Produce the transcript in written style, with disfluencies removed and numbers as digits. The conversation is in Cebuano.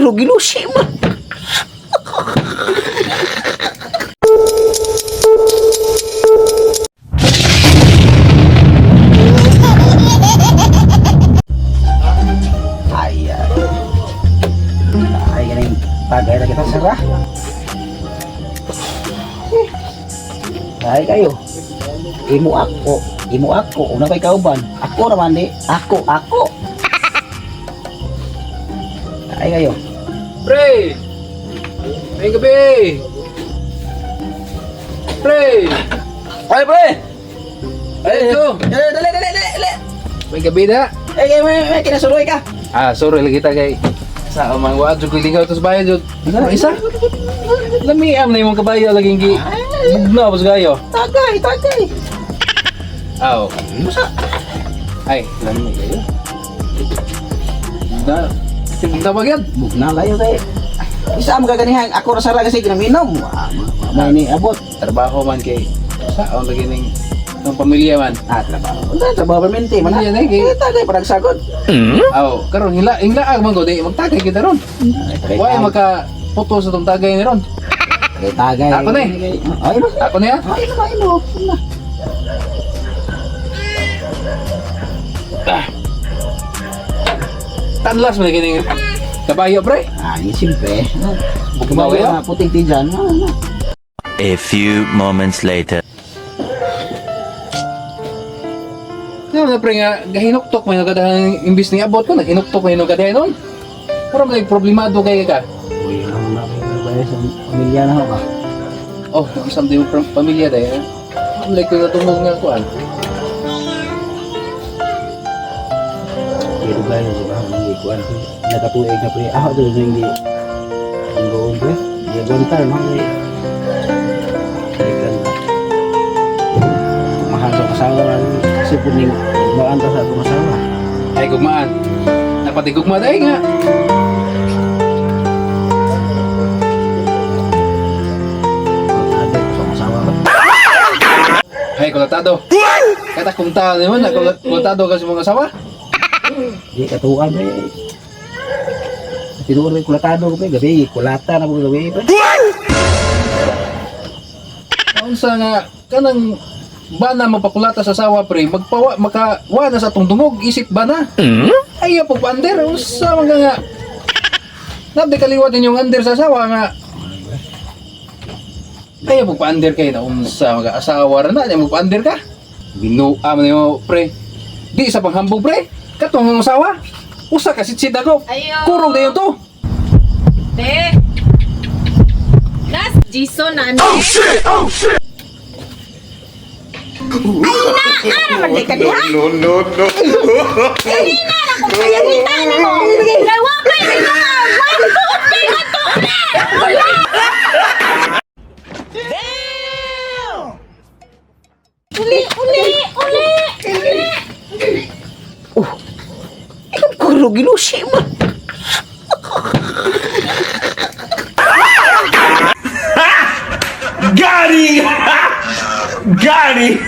Kuro gilusi man. Ay, ay. Ay, ganing tagay na kita sara. Ay kayo. Imo ako, imo ako, una kay kauban. Ako naman di, ako, ako. Ay kayo. Pre! May gabi! Pre! Ay pre. Ay, ito! Dali, dali, dali, dali, dali. May gabi na! Ay, ay, may, may, kinasuroy ka. Ah, sorry lagi kita kay sa amang wa jud ko'y lingaw to sa bahay jud. Ano isa? Lamiam na imong kabayo laging gi. Bugnaw pas kayo. Tagay, tagay. Aw. Musa. Ay, lami kayo. Na, tibog na ba yan? Bugna kayo kay. Isa ang gaganihan, ako ra sara kasi ginaminom. Ah, may ni abot. Trabaho man kay sa ang lagi ning ng pamilya man. Ah, trabaho. Unsa trabaho permente man. Pamilya na, eh, kay- Eh, tagay parang sagod. Aw, karon hila hila man ko di magtagay kita ron. Ay, tagay. Wa maka puto sa tong tagay ni ron. Tagay, tagay. Ako na eh. Ay, no. Ako na ya. Ay, no, ay, no. Na. Ah. Tanlas man kining kabayo pre. Ay, siyempre. Bugnaw Kabayo kayo. na, puting tijan. Ah, na. A few moments later. Nga na pre nga gahinuktok may nagadahan imbis ni abot ko naghinuktok may nagadahan nun. Pero may problemado kay ka. Uy, ang mga sa pamilya na ako ka. Oh, nausam di mo pamilya dahil. Like ko natungog nga kuan. Pero kayo sa ba, hindi kuan. Nakatuig na pre. Ah, doon hindi. Ang goon pre. Di aguantar no. Di. Di kan. Mahal sa kasawa kasi puning maan ta sa akong asawa. Ay gugmaan. Napatigugma dahil nga. Ado ko sa asawa ba. Ay kulatado. Kata kung tao naman na kulatado ka sa mga asawa. Di katuan pre. Tinuod kulatado ko pre gabi, kulata na ko gabi pre. Unsa nga kanang bana magpakulata sa asawa pre, magpawa makawa na sa atong dungog isip bana. Ay po pander unsa man ka nga. Nabdi kaliwat ninyong under sa asawa nga. Ay po pander kay na unsa mga asawa ra na di magpa-under ka. Ginua man nimo pre. Di sa panghambog pre. Katong ang asawa. Usa ka sitsit ako. Ayo. Kurog na yun to. Te. Last Jason na ano? Oh shit! Oh shit! Ay na! Ara man kay kaniha? No, no, no. Kanina na kung kayangita nimo. Kay wa pay tinuod. One, two, three, one, two, three. Uli, uli, uli, uli. Oh. Ikaw kuro gilusi man. Got him! Got him!